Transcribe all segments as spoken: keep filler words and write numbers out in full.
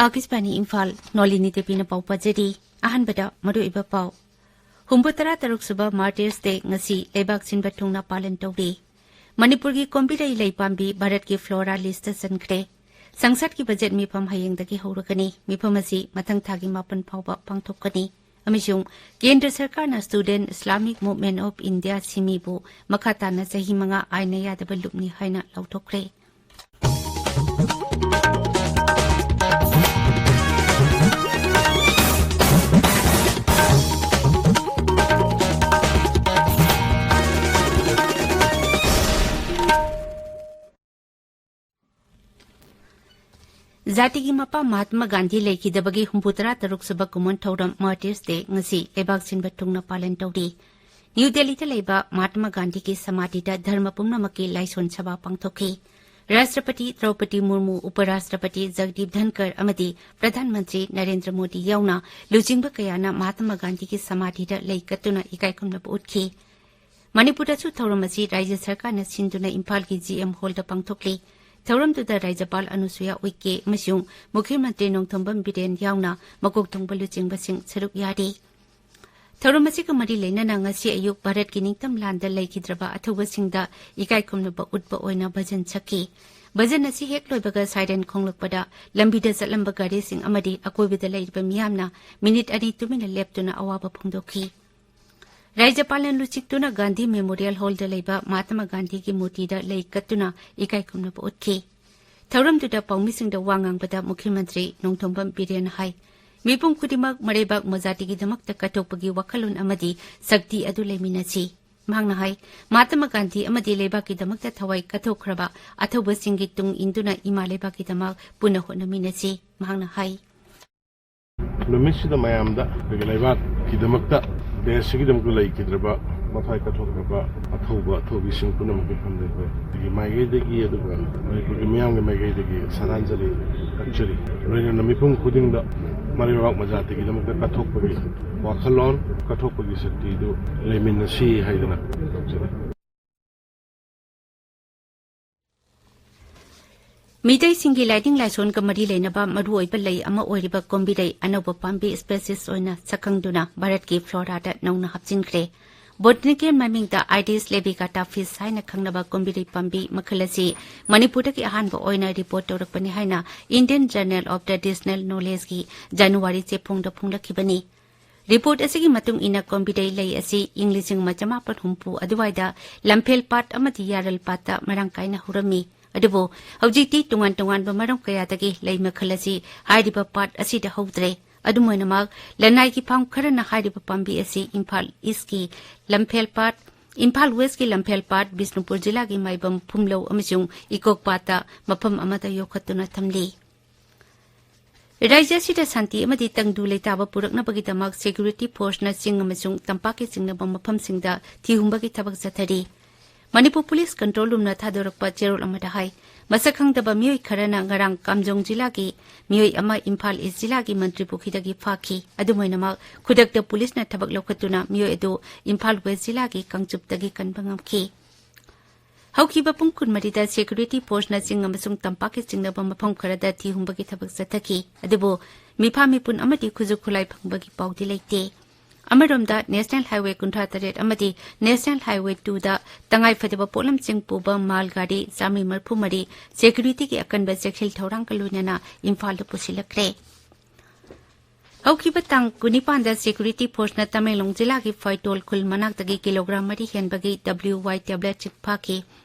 ꯑꯥꯀꯥꯁꯕꯥꯅꯤ ꯏꯝꯐꯥꯜ, ꯅꯣꯂꯤꯅꯤ ꯗꯦꯕꯤꯅ ꯄꯥꯎ ꯄꯥꯖꯔꯤ꯫ ꯑꯍꯥꯟꯕꯗ ꯃꯔꯨꯑꯣꯏꯕ ꯄꯥꯎ꯫ ꯍꯨꯝꯐꯨꯇꯔꯥ ꯇꯔꯨꯛ ꯁꯨꯕ Martyrs' Day ꯉꯁꯤ ꯂꯩꯕꯥꯛ ꯁꯤꯟꯕ ꯊꯨꯡꯅ ꯄꯥꯂꯟ ꯇꯧꯔꯤ꯫ ꯃꯅꯤꯄꯨꯔꯒꯤ ꯀꯣꯝꯕꯤꯔꯩ ꯂꯩ ꯄꯥꯝꯕꯤ ꯚꯥꯔꯠꯀꯤ flora list ꯆꯟꯈ꯭ꯔꯦ꯫ ꯁꯪꯁꯠꯀꯤ ꯕꯖꯦꯠ ꯃꯤꯐꯝ ꯍꯌꯦꯡꯗꯒꯤ ꯍꯧꯔꯒꯅꯤ꯫ ꯃꯤꯐꯝ ꯑꯁꯤ ꯃꯊꯪ ꯊꯥꯒꯤ ꯃꯥꯄꯟ ꯐꯥꯎꯕ ꯄꯥꯡꯊꯣꯛꯀꯅꯤ꯫ ꯑꯃꯁꯨꯡ ꯀꯦꯟꯗ꯭ꯔ ꯁꯔꯀꯥꯔꯅ Student Islamic Movement of India, ꯁꯤꯃꯤꯕꯨ ꯃꯈꯥ ꯇꯥꯅ ꯆꯍꯤ ꯃꯉꯥ ꯑꯥꯏꯟꯅ ꯌꯥꯗꯕ ꯂꯨꯞꯅꯤ ꯍꯥꯏꯅ ꯂꯥꯎꯊꯣꯛꯈ꯭ꯔꯦ꯫ ꯖꯥꯇꯤꯒꯤ ꯃꯄꯥ ꯃꯍꯥꯠꯃ ꯒꯥꯟꯙꯤ ꯂꯩꯈꯤꯗꯕꯒꯤ ꯍꯨꯝꯐꯨꯇꯔꯥ ꯇꯔꯨꯛ ꯁꯨꯕ ꯀꯨꯝꯑꯣꯟ ꯊꯧꯔꯝ Martyrs' Day ꯉꯁꯤ ꯂꯩꯕꯥꯛ ꯁꯤꯟꯕ ꯊꯨꯡꯅ ꯄꯥꯂꯟ ꯇꯧꯔꯤ꯫ ꯅ꯭ꯌꯨ ꯗꯦꯜꯂꯤꯗ ꯂꯩꯕ ꯃꯍꯥꯠꯃ ꯒꯥꯟꯙꯤꯒꯤ ꯁꯃꯥꯙꯤꯗ ꯙꯔꯃ ꯄꯨꯝꯅꯃꯛꯀꯤ ꯂꯥꯏꯁꯣꯟ ꯁꯚꯥ ꯄꯥꯡꯊꯣꯛꯈꯤ꯫ ꯔꯥꯁꯇ꯭ꯔꯄꯇꯤ ꯗ꯭ꯔꯧꯄꯗꯤ ꯃꯨꯔꯃꯨ, ꯎꯄ ꯔꯥꯁꯇ꯭ꯔꯄꯇꯤ ꯖꯒꯗꯤꯞ ꯙꯟꯀꯔ ꯑꯃꯗꯤ ꯄ꯭ꯔꯙꯥꯟ ꯃꯟꯇ꯭ꯔꯤ ꯅꯔꯦꯟꯗ꯭ꯔ ꯃꯣꯗꯤ ꯌꯥꯎꯅ ꯂꯨꯆꯤꯡꯕ ꯀꯌꯥꯅ ꯃꯍꯥꯠꯃ ꯒꯥꯟꯙꯤꯒꯤ ꯁꯃꯥꯙꯤꯗ ꯂꯩ ꯀꯠꯇꯨꯅ ꯏꯀꯥꯏ ꯈꯨꯝꯅꯕ ꯎꯠꯈꯤ꯫ ꯃꯅꯤꯄꯨꯔꯗꯁꯨ ꯊꯧꯔꯝ ꯑꯁꯤ ꯔꯥꯖ꯭ꯌ ꯁꯔꯀꯥꯔꯅ ꯁꯤꯟꯗꯨꯅ ꯏꯝꯐꯥꯜꯒꯤ ꯖꯤ ꯑꯦꯝ ꯍꯣꯜꯗ ꯄꯥꯡꯊꯣꯛꯂꯤ꯫ ꯊꯧꯔꯝꯗꯨꯗ ꯔꯥꯖ꯭ꯌꯄꯥꯜ ꯑꯅꯨꯁꯨꯌꯥ ꯎꯏꯀꯦ ꯑꯃꯁꯨꯡ ꯃꯨꯈ꯭ꯌ ꯃꯟꯇ꯭ꯔꯤ ꯅꯣꯡꯊꯣꯝꯕꯝ ꯕꯤꯔꯦꯟ ꯌꯥꯎꯅ ꯃꯀꯣꯛ ꯊꯣꯡꯕ ꯂꯨꯆꯤꯡꯕꯁꯤꯡ ꯁꯔꯨꯛ ꯌꯥꯔꯤ꯫ ꯊꯧꯔꯝ ꯑꯁꯤꯒ ꯃꯔꯤ ꯂꯩꯅꯅ ꯉꯁꯤ ꯑꯌꯨꯛ ꯚꯥꯔꯠꯀꯤ ꯅꯤꯡꯇꯝ ꯂꯥꯟꯗ ꯂꯩꯈꯤꯗ꯭ꯔꯕ ꯑꯊꯧꯕꯁꯤꯡꯗ ꯏꯀꯥꯏ ꯈꯨꯝꯅꯕ ꯎꯠꯄ ꯑꯣꯏꯅ ꯚꯖꯟ ꯁꯛꯈꯤ꯫ ꯚꯖꯟ ꯑꯁꯤ ꯍꯦꯛ ꯂꯣꯏꯕꯒ siren ꯈꯣꯡꯂꯛꯄꯗ ꯂꯝꯕꯤꯗ ꯆꯠꯂꯝꯕ ꯒꯥꯔꯤꯁꯤꯡ ꯑꯃꯗꯤ ꯑꯀꯣꯏꯕꯗ ꯂꯩꯔꯤꯕ ꯃꯤꯌꯥꯝꯅ ꯃꯤꯅꯤꯠ ꯑꯅꯤ ꯇꯨꯃꯤꯟꯅ ꯂꯦꯞꯇꯨꯅ ꯑꯋꯥꯕ ꯐꯣꯡꯗꯣꯛꯈꯤ꯫ ꯔꯥꯖ꯭ꯌꯄꯥꯜꯅ ꯂꯨꯆꯤꯡꯗꯨꯅ ꯒꯥꯟꯙꯤ ꯃꯦꯃꯣꯔꯤꯌꯦꯜ ꯍꯣꯜꯗ ꯂꯩꯕ ꯃꯍꯥꯠꯃ ꯒꯥꯟꯙꯤꯒꯤ ꯃꯨꯔꯇꯤꯗ ꯂꯩ ꯀꯠꯇꯨꯅ ꯏꯀꯥꯏ ꯈꯨꯝꯅꯕ ꯎꯠꯈꯤ꯫ ꯊꯧꯔꯝꯗꯨꯗ ꯄꯥꯎꯃꯤꯁꯤꯡꯗ ꯋꯥ ꯉꯥꯡꯕꯗ ꯃꯨꯈ꯭ꯌ ꯃꯟꯇ꯭ꯔꯤ ꯅꯣꯡꯊꯣꯝꯕꯝ ꯕꯤꯔꯦꯟꯅ ꯍꯥꯏ, ꯃꯤꯄꯨꯝ ꯈꯨꯗꯤꯡꯃꯛ ꯃꯔꯩꯕꯥꯛ ꯃꯣꯖꯥꯇꯤꯒꯤꯗꯃꯛꯇ ꯀꯠꯊꯣꯛꯄꯒꯤ ꯋꯥꯈꯜꯂꯣꯟ ꯑꯃꯗꯤ ꯁꯛꯇꯤ ꯑꯗꯨ ꯂꯩꯃꯤꯟꯅꯁꯤ꯫ ꯃꯍꯥꯛꯅ ꯍꯥꯏ, ꯃꯍꯥꯠꯃ ꯒꯥꯟꯙꯤ ꯑꯃꯗꯤ ꯂꯩꯕꯥꯛꯀꯤꯗꯃꯛꯇ ꯊꯋꯥꯏ ꯀꯠꯊꯣꯛꯈ꯭ꯔꯕ ꯑꯊꯧꯕꯁꯤꯡꯒꯤ ꯇꯨꯡ ꯏꯟꯗꯨꯅ ꯏꯃꯥ ꯂꯩꯕꯥꯛꯀꯤꯗꯃꯛ ꯄꯨꯟꯅ ꯍꯣꯠꯅꯃꯤꯟꯅꯁꯤ꯫ ꯃꯍꯥꯛꯅ ꯍꯥꯏ꯫ ꯅꯨꯃꯤꯠꯁꯤꯗ ꯃꯌꯥꯝꯗ ꯑꯩꯈꯣꯏꯒꯤ ꯂꯩꯕꯥꯛꯀꯤꯗꯃꯛꯇ, ꯗꯦꯁꯁꯤꯒꯤꯗꯃꯛꯇ ꯂꯩꯈꯤꯗ꯭ꯔꯕ, ꯃꯊ꯭ꯋꯥꯏ ꯀꯠꯊꯣꯛꯈ꯭ꯔꯕ ꯑꯊꯧꯕ ꯑꯊꯧꯕꯤꯁꯤꯡ ꯄꯨꯝꯅꯃꯛꯀꯤ ꯐꯝꯗ ꯑꯩꯈꯣꯏ ꯑꯩꯒꯤ ꯃꯥꯏꯀꯩꯗꯒꯤ, ꯑꯗꯨꯒ ꯃꯅꯤꯄꯨꯔꯒꯤ ꯃꯤꯌꯥꯝꯒꯤ ꯃꯥꯏꯀꯩꯗꯒꯤ ꯁꯔꯥꯟꯖꯂꯤ ꯀꯠꯆꯔꯤ꯫ ꯂꯣꯏꯅꯅ ꯃꯤꯄꯨꯝ ꯈꯨꯗꯤꯡꯗ ꯃꯔꯩꯕꯥꯛ ꯃꯖꯥꯇꯤꯒꯤꯗꯃꯛꯇ ꯀꯠꯊꯣꯛꯄꯒꯤ ꯋꯥꯈꯜꯂꯣꯟ, ꯀꯠꯊꯣꯛꯄꯒꯤ ꯁꯛꯇꯤꯗꯨ ꯂꯩꯃꯤꯟꯅꯁꯤ ꯍꯥꯏꯗꯅ ꯇꯧꯖꯔꯤ꯫ ꯃꯤꯇꯩꯁꯤꯡꯒꯤ ꯂꯥꯏꯅꯤꯡ ꯂꯥꯏꯁꯣꯟꯒ ꯃꯔꯤ ꯂꯩꯅꯕ ꯃꯔꯨꯑꯣꯏꯕ ꯂꯩ ꯑꯃ ꯑꯣꯏꯔꯤꯕ ꯀꯣꯝꯕꯤꯔꯩ ꯑꯅꯧꯕ ꯄꯥꯝꯕꯤ species ꯑꯣꯏꯅ ꯁꯛꯈꯪꯗꯨꯅ ꯚꯥꯔꯠꯀꯤ flora ꯗ ꯅꯧꯅ ꯍꯥꯞꯆꯤꯟꯈ꯭ꯔꯦ꯫ Botanical ꯃꯃꯤꯡꯗ Aedes laevigata Fitz ꯍꯥꯏꯅ ꯈꯪꯅꯕ ꯀꯣꯝꯕꯤꯔꯩ ꯄꯥꯝꯕꯤ ꯃꯈꯜ ꯑꯁꯤ ꯃꯅꯤꯄꯨꯔꯗꯒꯤ ꯑꯍꯥꯟꯕ ꯑꯣꯏꯅ report ꯇꯧꯔꯛꯄꯅꯤ ꯍꯥꯏꯅ Indian Journal of Traditional Knowledge ꯒꯤ January ꯆꯦꯐꯣꯡꯗ ꯐꯣꯡꯂꯛꯈꯤꯕꯅꯤ꯫ Report ꯑꯁꯤꯒꯤ ꯃꯇꯨꯡ ꯏꯟꯅ ꯀꯣꯝꯕꯤꯔꯩ ꯂꯩ ꯑꯁꯤ ꯏꯪ ꯂꯤꯁꯤꯡ ꯑꯃ ꯆꯃꯥꯄꯟ ꯍꯨꯝꯐꯨ ꯑꯗꯨꯋꯥꯏꯗ ꯂꯝꯐꯦꯜ ꯄꯥꯠ ꯑꯃꯗꯤ ꯌꯥꯔꯜ ꯄꯥꯠꯇ ꯃꯔꯥꯡ ꯀꯥꯏꯅ ꯍꯧꯔꯝꯃꯤ꯫ ꯑꯗꯨꯕꯨ ꯍꯧꯖꯤꯛꯇꯤ ꯇꯣꯉꯥꯟ ꯇꯣꯉꯥꯟꯕ ꯃꯔꯝ ꯀꯌꯥꯗꯒꯤ ꯂꯩ ꯃꯈꯜ ꯑꯁꯤ ꯍꯥꯏꯔꯤꯕ ꯄꯥꯠ ꯑꯁꯤꯗ ꯍꯧꯗ꯭ꯔꯦ꯫ ꯑꯗꯨꯝ ꯑꯣꯏꯅꯃꯛ, ꯂꯅꯥꯏꯒꯤ ꯐꯥꯝ ꯈꯔꯅ ꯍꯥꯏꯔꯤꯕ ꯄꯥꯝꯕꯤ ꯑꯁꯤ ꯏꯝꯐꯥꯜ ꯏꯁꯀꯤ ꯂꯝꯐꯦꯜ ꯄꯥꯠ, ꯏꯝꯐꯥꯜ ꯋꯦꯁꯀꯤ ꯂꯝꯐꯦꯜ ꯄꯥꯠ, ꯕꯤꯁꯅꯨꯄꯨꯔ ꯖꯤꯂꯥꯒꯤ ꯃꯥꯏꯕꯝ ꯐꯨꯝꯂꯧ ꯑꯃꯁꯨꯡ ꯏꯀꯣꯛ ꯄꯥꯠꯇ ꯃꯐꯝ ꯑꯃꯗ ꯌꯣꯛꯈꯠꯇꯨꯅ ꯊꯝꯂꯤ꯫ ꯔꯥꯖ꯭ꯌ ꯑꯁꯤꯗ ꯁꯥꯟꯇꯤ ꯑꯃꯗꯤ ꯇꯪꯗꯨ ꯂꯩꯇꯥꯕ ꯄꯨꯔꯛꯅꯕꯒꯤꯗꯃꯛ security force ꯅ ꯆꯤꯡ ꯑꯃꯁꯨꯡ ꯇꯝꯄꯥꯛꯀꯤ ꯆꯤꯡꯅꯕ ꯃꯐꯝꯁꯤꯡꯗ ꯊꯤꯍꯨꯝꯕꯒꯤ ꯊꯕꯛ ꯆꯠꯊꯔꯤ꯫ ꯃꯅꯤꯄꯨꯔ Police Control Room ꯅ ꯊꯥꯗꯣꯔꯛꯄ ꯆꯦꯔꯣꯜ ꯑꯃꯗ ꯍꯥꯏ, ꯃꯁꯛ ꯈꯪꯗꯕ ꯃꯤꯑꯣꯏ ꯈꯔꯅ ꯉꯔꯥꯡ ꯀꯥꯝꯖꯣꯡ ꯖꯤꯂꯥꯒꯤ ꯃꯤꯑꯣꯏ ꯑꯃ ꯏꯝꯐꯥꯜ ꯏꯁ ꯖꯤꯂꯥꯒꯤ ꯃꯟꯇ꯭ꯔꯤ ꯄꯨꯈ꯭ꯔꯤꯗꯒꯤ ꯐꯥꯈꯤ꯫ ꯑꯗꯨꯝ ꯑꯣꯏꯅꯃꯛ, ꯈꯨꯗꯛꯇ ꯄꯨꯂꯤꯁꯅ ꯊꯕꯛ ꯂꯧꯈꯠꯇꯨꯅ ꯃꯤꯑꯣꯏ ꯑꯗꯨ ꯏꯝꯐꯥꯜ ꯋꯦꯁ ꯖꯤꯂꯥꯒꯤ ꯀꯥꯡꯆꯨꯞꯇꯒꯤ ꯀꯟꯕ ꯉꯝꯈꯤ꯫ ꯍꯧꯈꯤꯕ ꯄꯨꯡ ꯀꯨꯟꯃꯔꯤꯗ security force ꯅ ꯆꯤꯡ ꯑꯃꯁꯨꯡ ꯇꯝꯄꯥꯛꯀꯤ ꯆꯤꯡꯅꯕ ꯃꯐꯝ ꯈꯔꯗ ꯊꯤꯍꯨꯝꯕꯒꯤ ꯊꯕꯛ ꯆꯠꯊꯈꯤ꯫ ꯑꯗꯨꯕꯨ ꯃꯤꯐꯥ ꯃꯤꯄꯨꯟ ꯑꯃꯗꯤ ꯈꯨꯠꯁꯨ ꯈꯨꯠꯂꯥꯏ ꯐꯪꯕꯒꯤ ꯄꯥꯎꯗꯤ ꯂꯩꯇꯦ꯫ ꯑꯃꯔꯣꯝꯗ, National Highway ꯀꯨꯟꯊ꯭ꯔꯥ ꯇꯔꯦꯠ ꯑꯃꯗꯤ National Highway two ꯗ ꯇꯉꯥꯏ ꯐꯗꯕ ꯄꯣꯠꯂꯝꯁꯤꯡ ꯄꯨꯕ ꯃꯥꯜ ꯒꯥꯔꯤ ꯆꯥꯃꯔꯤ ꯃꯔꯤꯐꯨ ꯃꯔꯤ security ꯒꯤ ꯑꯀꯟꯕ ꯆꯦꯛꯁꯤꯜ ꯊꯧꯔꯥꯡꯒ ꯂꯣꯏꯅꯅ ꯏꯝꯐꯥꯜꯗ ꯄꯨꯁꯤꯜꯂꯛꯈ꯭ꯔꯦ꯫ ꯍꯧꯈꯤꯕ ꯇꯥꯡ ꯀꯨꯟꯅꯤꯄꯥꯟꯗ security force ꯅ ꯇꯃꯦꯡꯂꯣꯡ ꯖꯤꯂꯥꯒꯤ ꯐꯥꯏꯇꯣꯜ ꯈꯨꯜ ꯃꯅꯥꯛꯇꯒꯤ ꯀꯤꯂꯣꯒ꯭ꯔꯥꯝ ꯃꯔꯤ ꯍꯦꯟꯕꯒꯤ W Y tablet ꯁꯤꯡ ꯐꯥꯈꯤ꯫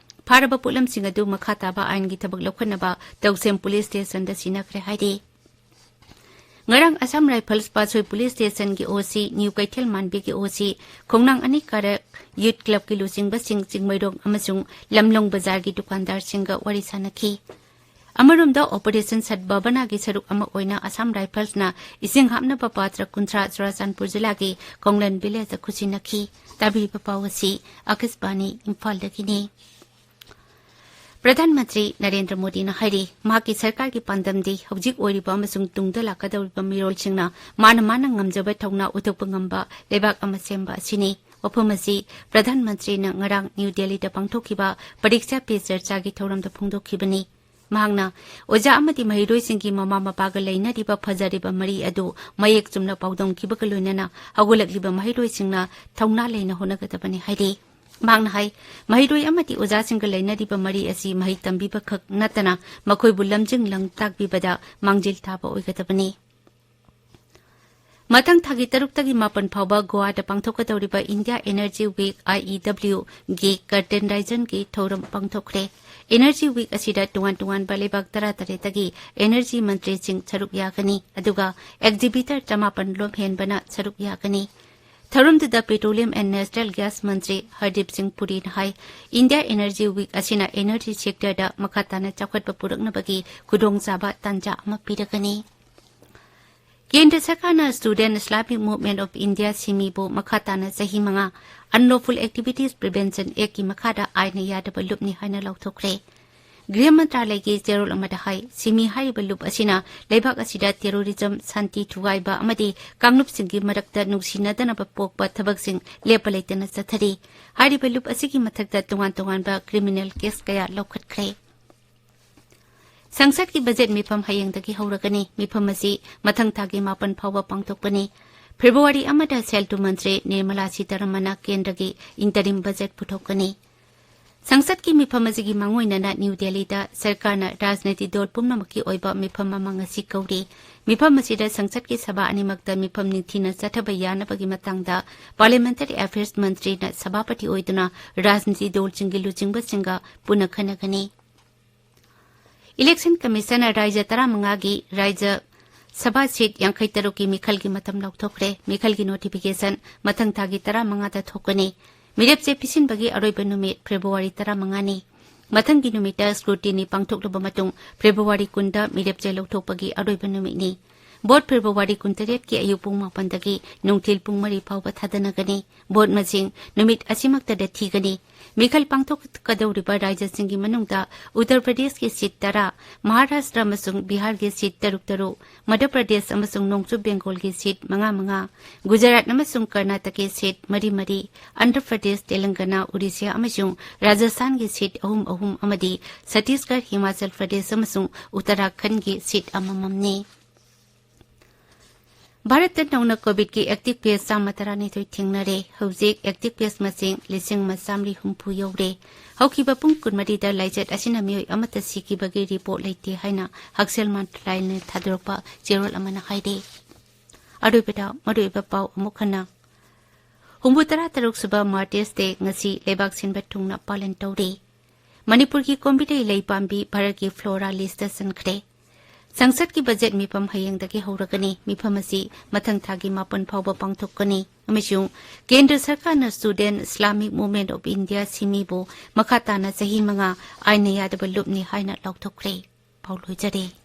ꯐꯥꯔꯕ ꯄꯣꯠꯂꯝꯁꯤꯡ ꯑꯗꯨ ꯃꯈꯥ ꯇꯥꯕ ꯑꯥꯏꯟꯒꯤ ꯊꯕꯛ ꯂꯧꯈꯠꯅꯕ ꯇꯧꯁꯦꯝ police station ꯗ ꯁꯤꯟꯅꯈ꯭ꯔꯦ ꯍꯥꯏꯔꯤ꯫ ꯉꯔꯥꯡ Assam Rifles ꯄꯥꯠꯁꯣꯏ police station ꯒꯤ O C, ꯅ꯭ꯌꯨ ꯀꯩꯊꯦꯜ ꯃꯥꯟꯕꯤꯒꯤ O C, ꯈꯣꯡꯅꯥꯡ ꯑꯅꯤ ꯀꯥꯔꯛ Youth Club ꯀꯤ ꯂꯨꯆꯤꯡꯕꯁꯤꯡ, ꯆꯤꯡꯃꯩꯔꯣꯡ ꯑꯃꯁꯨꯡ ꯂꯝꯂꯣꯡ ꯕꯖꯥꯔꯒꯤ ꯗꯨꯀꯥꯟꯗꯥꯔꯁꯤꯡꯒ ꯋꯥꯔꯤ ꯁꯥꯟꯅꯈꯤ꯫ ꯑꯃꯔꯣꯝꯗ, Operation Sadbhavana ꯒꯤ ꯁꯔꯨꯛ ꯑꯃ ꯑꯣꯏꯅ Assam Rifles ꯅ ꯏꯁꯤꯡ ꯍꯥꯞꯅꯕ ꯄꯥꯇ꯭ꯔ ꯀꯨꯟꯊ꯭ꯔꯥ ꯆꯨꯔꯥꯆꯥꯟꯄꯨꯔ ꯖꯤꯂꯥꯒꯤ ꯀꯣꯡꯂꯟ village ꯗ ꯈꯨꯠꯁꯤꯟꯅꯈꯤ꯫ ꯇꯥꯕꯤꯔꯤꯕ ꯄꯥꯎ ꯑꯁꯤ ꯑꯀꯥꯁꯕꯥꯅꯤ ꯏꯝꯐꯥꯜꯗꯒꯤꯅꯤ꯫ ꯄ꯭ꯔꯙꯥꯟ ꯃꯟꯇ꯭ꯔꯤ ꯅꯔꯦꯟꯗ꯭ꯔ ꯃꯣꯗꯤꯅ ꯍꯥꯏꯔꯤ, ꯃꯍꯥꯛꯀꯤ ꯁꯔꯀꯥꯔꯒꯤ ꯄꯥꯟꯗꯝꯗꯤ ꯍꯧꯖꯤꯛ ꯑꯣꯏꯔꯤꯕ ꯑꯃꯁꯨꯡ ꯇꯨꯡꯗ ꯂꯥꯛꯀꯗꯧꯔꯤꯕ ꯃꯤꯔꯣꯜꯁꯤꯡꯅ ꯃꯥꯅ ꯃꯥꯅ ꯉꯝꯖꯕ ꯊꯧꯅꯥ ꯎꯠꯊꯣꯛꯄ ꯉꯝꯕ ꯂꯩꯕꯥꯛ ꯑꯃ ꯁꯦꯝꯕ ꯑꯁꯤꯅꯤ꯫ ꯋꯥꯐꯝ ꯑꯁꯤ ꯄ꯭ꯔꯙꯥꯟ ꯃꯟꯇ꯭ꯔꯤꯅ ꯉꯔꯥꯡ ꯅ꯭ꯌꯨ ꯗꯦꯜꯂꯤꯗ ꯄꯥꯡꯊꯣꯛꯈꯤꯕ ꯄꯔꯤꯛꯁꯥ ꯄꯦ ꯆꯔꯆꯥꯒꯤ ꯊꯧꯔꯝꯗ ꯐꯣꯡꯗꯣꯛꯈꯤꯕꯅꯤ꯫ ꯃꯍꯥꯛꯅ ꯑꯣꯖꯥ ꯑꯃꯗꯤ ꯃꯍꯩꯔꯣꯏꯁꯤꯡꯒꯤ ꯃꯃꯥ ꯃꯄꯥꯒ ꯂꯩꯅꯔꯤꯕ ꯐꯖꯔꯤꯕ ꯃꯔꯤ ꯑꯗꯨ ꯃꯌꯦꯛ ꯆꯨꯝꯅ ꯄꯥꯎꯗꯝꯈꯤꯕꯒ ꯂꯣꯏꯅꯅ ꯍꯧꯒꯠꯂꯛꯂꯤꯕ ꯃꯍꯩꯔꯣꯏꯁꯤꯡꯅ ꯊꯧꯅꯥ ꯂꯩꯅ ꯍꯣꯠꯅꯒꯗꯕꯅꯤ ꯍꯥꯏꯔꯤ꯫ ꯃꯍꯥꯛꯅ ꯍꯥꯏ, ꯃꯍꯩꯔꯣꯏ ꯑꯃꯗꯤ ꯑꯣꯖꯥꯁꯤꯡꯒ ꯂꯩꯅꯔꯤꯕ ꯃꯔꯤ ꯑꯁꯤ ꯃꯍꯩ ꯇꯝꯕꯤꯕ ꯈꯛ ꯅꯠꯇꯅ ꯃꯈꯣꯏꯕꯨ ꯂꯝꯖꯤꯡ ꯂꯝꯇꯥꯛꯄꯤꯕꯗ ꯃꯥꯡꯖꯤꯜ ꯊꯥꯕ ꯑꯣꯏꯒꯗꯕꯅꯤ꯫ ꯃꯊꯪ ꯊꯥꯒꯤ ꯇꯔꯨꯛꯇꯒꯤ ꯃꯥꯄꯟ ꯐꯥꯎꯕ ꯒꯣꯋꯥꯗ ꯄꯥꯡꯊꯣꯛꯀꯗꯧꯔꯤꯕ India Energy Week, I E W, ꯒꯤ curtain raiserꯒꯤ ꯊꯧꯔꯝ ꯄꯥꯡꯊꯣꯛꯈ꯭ꯔꯦ꯫ Energy Week ꯑꯁꯤꯗ ꯇꯣꯉꯥꯟ ꯇꯣꯉꯥꯟꯕ ꯂꯩꯕꯥꯛ ꯇꯔꯥꯇꯔꯦꯠꯇꯒꯤ energy ꯃꯟꯇ꯭ꯔꯤꯁꯤꯡ ꯁꯔꯨꯛ ꯌꯥꯒꯅꯤ, ꯑꯗꯨꯒ exhibitor ꯆꯃꯥꯄꯟ ꯂꯣꯝ ꯍꯦꯟꯕꯅ ꯁꯔꯨꯛ ꯌꯥꯒꯅꯤ꯫ ꯊꯧꯔꯝꯗꯨꯗ petroleum and natural gas ꯃꯟꯇ꯭ꯔꯤ ꯍꯔꯗꯤꯞ ꯁꯤꯡ ꯄꯨꯔꯤꯅ ꯍꯥꯏ, India Energy Week ꯑꯁꯤꯅ energy sectorꯗ ꯃꯈꯥ ꯇꯥꯅ ꯆꯥꯎꯈꯠꯄ ꯄꯨꯔꯛꯅꯕꯒꯤ ꯈꯨꯗꯣꯡꯆꯥꯕ ꯇꯥꯟꯖꯥ ꯑꯃ ꯄꯤꯔꯒꯅꯤ꯫ ꯀꯦꯟꯗ꯭ꯔ ꯁꯔꯀꯥꯔꯅ Student Islamic Movement of India, ꯁꯤꯃꯤꯕꯨ ꯃꯈꯥ ꯇꯥꯅ ꯆꯍꯤ ꯃꯉꯥ Unlawful Activities Prevention Actꯀꯤ ꯃꯈꯥꯗ ꯑꯥꯏꯟꯅ ꯌꯥꯗꯕ ꯂꯨꯞꯅꯤ ꯍꯥꯏꯅ ꯂꯥꯎꯊꯣꯛꯈ꯭ꯔꯦ꯫ ꯒ꯭ꯔꯤꯍ ꯃꯟꯇ꯭ꯔꯥꯂꯌꯒꯤ ꯆꯦꯔꯣꯜ ꯑꯃꯗ ꯍꯥꯏ, ꯁꯤꯃꯤ ꯍꯥꯏꯔꯤꯕ ꯂꯨꯞ ꯑꯁꯤꯅ ꯂꯩꯕꯥꯛ ꯑꯁꯤꯗ terrorism, ꯁꯥꯟꯇꯤ ꯊꯨꯒꯥꯏꯕ ꯑꯃꯗꯤ ꯀꯥꯡꯂꯨꯞꯁꯤꯡꯒꯤ ꯃꯔꯛꯇ ꯅꯨꯡꯁꯤꯅꯗꯅꯕ ꯄꯣꯛꯄ ꯊꯕꯛꯁꯤꯡ ꯂꯦꯞꯄ ꯂꯩꯇꯅ ꯆꯠꯊꯔꯤ꯫ ꯍꯥꯏꯔꯤꯕ ꯂꯨꯞ ꯑꯁꯤꯒꯤ ꯃꯊꯛꯇ ꯇꯣꯉꯥꯟ ꯇꯣꯉꯥꯟꯕ criminal case ꯀꯌꯥ ꯂꯧꯈꯠꯈ꯭ꯔꯦ꯫ ꯁꯪꯁꯠꯀꯤ ꯕꯖꯦꯠ ꯃꯤꯐꯝ ꯍꯌꯦꯡꯗꯒꯤ ꯍꯧꯔꯒꯅꯤ꯫ ꯃꯤꯐꯝ ꯑꯁꯤ ꯃꯊꯪ ꯊꯥꯒꯤ ꯃꯥꯄꯟ ꯐꯥꯎꯕ ꯄꯥꯡꯊꯣꯛꯀꯅꯤ꯫ ꯐꯦꯕ꯭ꯔꯨꯋꯥꯔꯤ ꯑꯃꯗ ꯁꯦꯜ ꯊꯨꯝ ꯃꯟꯇ꯭ꯔꯤ ꯅꯤꯔꯃꯂꯥ ꯁꯤꯇꯥꯔꯥꯃꯟꯅ ꯀꯦꯟꯗ꯭ꯔꯒꯤ interim ꯕꯖꯦꯠ ꯄꯨꯊꯣꯛꯀꯅꯤ꯫ ꯁꯪꯁꯠꯀꯤ ꯃꯤꯐꯝ ꯑꯁꯤꯒꯤ ꯃꯥꯡꯑꯣꯏꯅꯅ ꯅ꯭ꯌꯨ ꯗꯦꯜꯂꯤꯗ ꯁꯔꯀꯥꯔꯅ ꯔꯥꯖꯅꯤꯇꯤ ꯗꯣꯜ ꯄꯨꯝꯅꯃꯛꯀꯤ ꯑꯣꯏꯕ ꯃꯤꯐꯝ ꯑꯃ ꯉꯁꯤ ꯀꯧꯔꯤ꯫ ꯃꯤꯐꯝ ꯑꯁꯤꯗ ꯁꯪꯁꯠꯀꯤ ꯁꯚꯥ ꯑꯅꯤꯃꯛꯇ ꯃꯤꯐꯝ ꯅꯤꯡꯊꯤꯅ ꯆꯠꯊꯕ ꯌꯥꯅꯕꯒꯤ ꯃꯇꯥꯡꯗ Parliamentary Affairs ꯃꯟꯇ꯭ꯔꯤꯅ ꯁꯚꯥꯄꯇꯤ ꯑꯣꯏꯗꯨꯅ ꯔꯥꯖꯅꯤꯇꯤ ꯗꯣꯜꯁꯤꯡꯒꯤ ꯂꯨꯆꯤꯡꯕꯁꯤꯡꯒ ꯄꯨꯟꯅ ꯈꯟꯅꯒꯅꯤ꯫ Election Commissionꯅ ꯔꯥꯖ꯭ꯌ ꯇꯔꯥꯃꯉꯥꯒꯤ ꯔꯥꯖ꯭ꯌ ꯁꯚꯥ seat ꯌꯥꯡꯈꯩꯇꯔꯨꯛꯀꯤ ꯃꯤꯈꯜꯒꯤ ꯃꯇꯝ ꯂꯥꯎꯊꯣꯛꯈ꯭ꯔꯦ꯫ ꯃꯤꯈꯜꯒꯤ notification ꯃꯊꯪ ꯊꯥꯒꯤ ꯇꯔꯥꯃꯉꯥꯗ ꯊꯣꯛꯀꯅꯤ꯫ ꯃꯤꯔꯦꯞꯆꯦ ꯄꯤꯁꯤꯟꯕꯒꯤ ꯑꯔꯣꯏꯕ ꯅꯨꯃꯤꯠ ꯐꯦꯕ꯭ꯔꯨꯋꯥꯔꯤ ꯇꯔꯥꯃꯉꯥꯅꯤ꯫ ꯃꯊꯪꯒꯤ ꯅꯨꯃꯤꯠꯇ scrutiny ꯄꯥꯡꯊꯣꯛꯂꯕ ꯃꯇꯨꯡ ꯐꯦꯕ꯭ꯔꯨꯋꯥꯔꯤ ꯀꯨꯟꯗ ꯃꯤꯔꯦꯞꯆꯦ ꯂꯧꯊꯣꯛꯄꯒꯤ ꯑꯔꯣꯏꯕ ꯅꯨꯃꯤꯠꯅꯤ꯫ ꯚꯣꯠ ꯐꯦꯕ꯭ꯔꯨꯋꯥꯔꯤ ꯀꯨꯟꯇꯔꯦꯠꯀꯤ ꯑꯌꯨꯛ ꯄꯨꯡ ꯃꯥꯄꯟꯗꯒꯤ ꯅꯨꯡꯊꯤꯜ ꯄꯨꯡ ꯃꯔꯤ ꯐꯥꯎꯕ ꯊꯥꯗꯅꯒꯅꯤ꯫ ꯚꯣꯠ ꯃꯁꯤꯡ ꯅꯨꯃꯤꯠ ꯑꯁꯤꯃꯛꯇꯗ ꯊꯤꯒꯅꯤ꯫ ꯃꯤꯈꯜ ꯄꯥꯡꯊꯣꯛꯀꯗꯧꯔꯤꯕ ꯔꯥꯖ꯭ꯌꯁꯤꯡꯒꯤ ꯃꯅꯨꯡꯗ ꯎꯠꯇꯔ ꯄ꯭ꯔꯗꯦꯁꯀꯤ ꯁꯤꯠ ꯇꯔꯥ, ꯃꯍꯥꯔꯥꯁꯇ꯭ꯔ ꯑꯃꯁꯨꯡ ꯕꯤꯍꯥꯔꯒꯤ ꯁꯤꯠ ꯇꯔꯨꯛ ꯇꯔꯨꯛ, ꯃꯙ꯭ꯌ ꯄ꯭ꯔꯗꯦꯁ ꯑꯃꯁꯨꯡ ꯅꯣꯡꯆꯨꯞ ꯕꯦꯡꯒꯣꯜꯒꯤ ꯁꯤꯠ ꯃꯉꯥ ꯃꯉꯥ, ꯒꯨꯖꯔꯥꯠ ꯑꯃꯁꯨꯡ ꯀꯔꯅꯥꯇꯀꯒꯤ ꯁꯤꯠ ꯃꯔꯤ ꯃꯔꯤ, ꯑꯟꯙ꯭ꯔ ꯄ꯭ꯔꯗꯦꯁ, ꯇꯦꯂꯪꯒꯅꯥ, ꯎꯔꯤꯁ꯭ꯌꯥ ꯑꯃꯁꯨꯡ ꯔꯥꯖꯁꯊꯥꯟꯒꯤ ꯁꯤꯠ ꯑꯍꯨꯝ ꯑꯍꯨꯝ ꯑꯃꯗꯤ ꯁꯠꯇꯤꯁꯒꯔ, ꯍꯤꯃꯥꯆꯜ ꯄ꯭ꯔꯗꯦꯁ ꯑꯃꯁꯨꯡ ꯎꯠꯇꯔꯥꯈꯟꯗꯒꯤ ꯁꯤꯠ ꯑꯃꯃꯝꯅꯤ꯫ ꯚꯥꯔꯠꯇ ꯅꯧꯅ ꯀꯣꯚꯤꯗꯀꯤ ꯑꯦꯛꯇꯤꯚ ꯀꯦꯁ ꯆꯥꯝꯃ ꯇꯔꯥꯅꯤꯊꯣꯏ ꯊꯦꯡꯅꯔꯦ꯫ ꯍꯧꯖꯤꯛ ꯑꯦꯛꯇꯤꯚ ꯀꯦꯁ ꯃꯁꯤꯡ ꯂꯤꯁꯤꯡ ꯑꯃ ꯆꯥꯃꯔꯤ ꯍꯨꯝꯐꯨ ꯌꯧꯔꯦ꯫ ꯍꯧꯈꯤꯕ ꯄꯨꯡ ꯀꯨꯟꯃꯔꯤꯗ ꯂꯥꯏꯆꯠ ꯑꯁꯤꯅ ꯃꯤꯑꯣꯏ ꯑꯃꯠꯇ ꯁꯤꯈꯤꯕꯒꯤ ꯔꯤꯄꯣꯔꯠ ꯂꯩꯇꯦ ꯍꯥꯏꯅ ꯍꯛꯁꯦꯜ ꯃꯟꯇ꯭ꯔꯥꯂꯌꯅ ꯊꯥꯗꯣꯔꯛꯄ ꯆꯦꯔꯣꯜ ꯑꯃꯅ ꯍꯥꯏꯔꯤ꯫ ꯑꯔꯣꯏꯕꯗ ꯃꯔꯨꯑꯣꯏꯕ ꯄꯥꯎ ꯑꯃꯨꯛ ꯍꯟꯅ꯫ ꯍꯨꯝꯐꯨꯇꯔꯥ ꯇꯔꯨꯛ ꯁꯨꯕ ꯃꯥꯔꯇꯤꯔꯁ ꯗꯦ ꯉꯁꯤ ꯂꯩꯕꯥꯛ ꯁꯤꯟꯕ ꯊꯨꯡꯅ ꯄꯥꯂꯟ ꯇꯧꯔꯤ꯫ ꯃꯅꯤꯄꯨꯔꯒꯤ ꯀꯣꯝꯕꯤꯔꯩ ꯂꯩ ꯄꯥꯝꯕꯤ ꯚꯥꯔꯠꯀꯤ ꯐ꯭ꯂꯣꯔꯥ ꯂꯤꯁꯇ ꯆꯟꯈ꯭ꯔꯦ꯫ ꯁꯪꯁꯠꯀꯤ ꯕꯖꯦꯠ ꯃꯤꯐꯝ ꯍꯌꯦꯡꯗꯒꯤ ꯍꯧꯔꯒꯅꯤ꯫ ꯃꯤꯐꯝ ꯑꯁꯤ ꯃꯊꯪ ꯊꯥꯒꯤ ꯃꯥꯄꯟ ꯐꯥꯎꯕ ꯄꯥꯡꯊꯣꯛꯀꯅꯤ꯫ ꯑꯃꯁꯨꯡ ꯀꯦꯟꯗ꯭ꯔ ꯁꯔꯀꯥꯔꯅ Student Islamic Movement of India, ꯁꯤꯃꯤꯕꯨ ꯃꯈꯥ ꯇꯥꯅ ꯆꯍꯤ ꯃꯉꯥ ꯑꯥꯏꯟꯅ ꯌꯥꯗꯕ ꯂꯨꯞꯅꯤ ꯍꯥꯏꯅ ꯂꯥꯎꯊꯣꯛꯈ꯭ꯔꯦ꯫ ꯄꯥꯎ ꯂꯣꯏꯖꯔꯦ꯫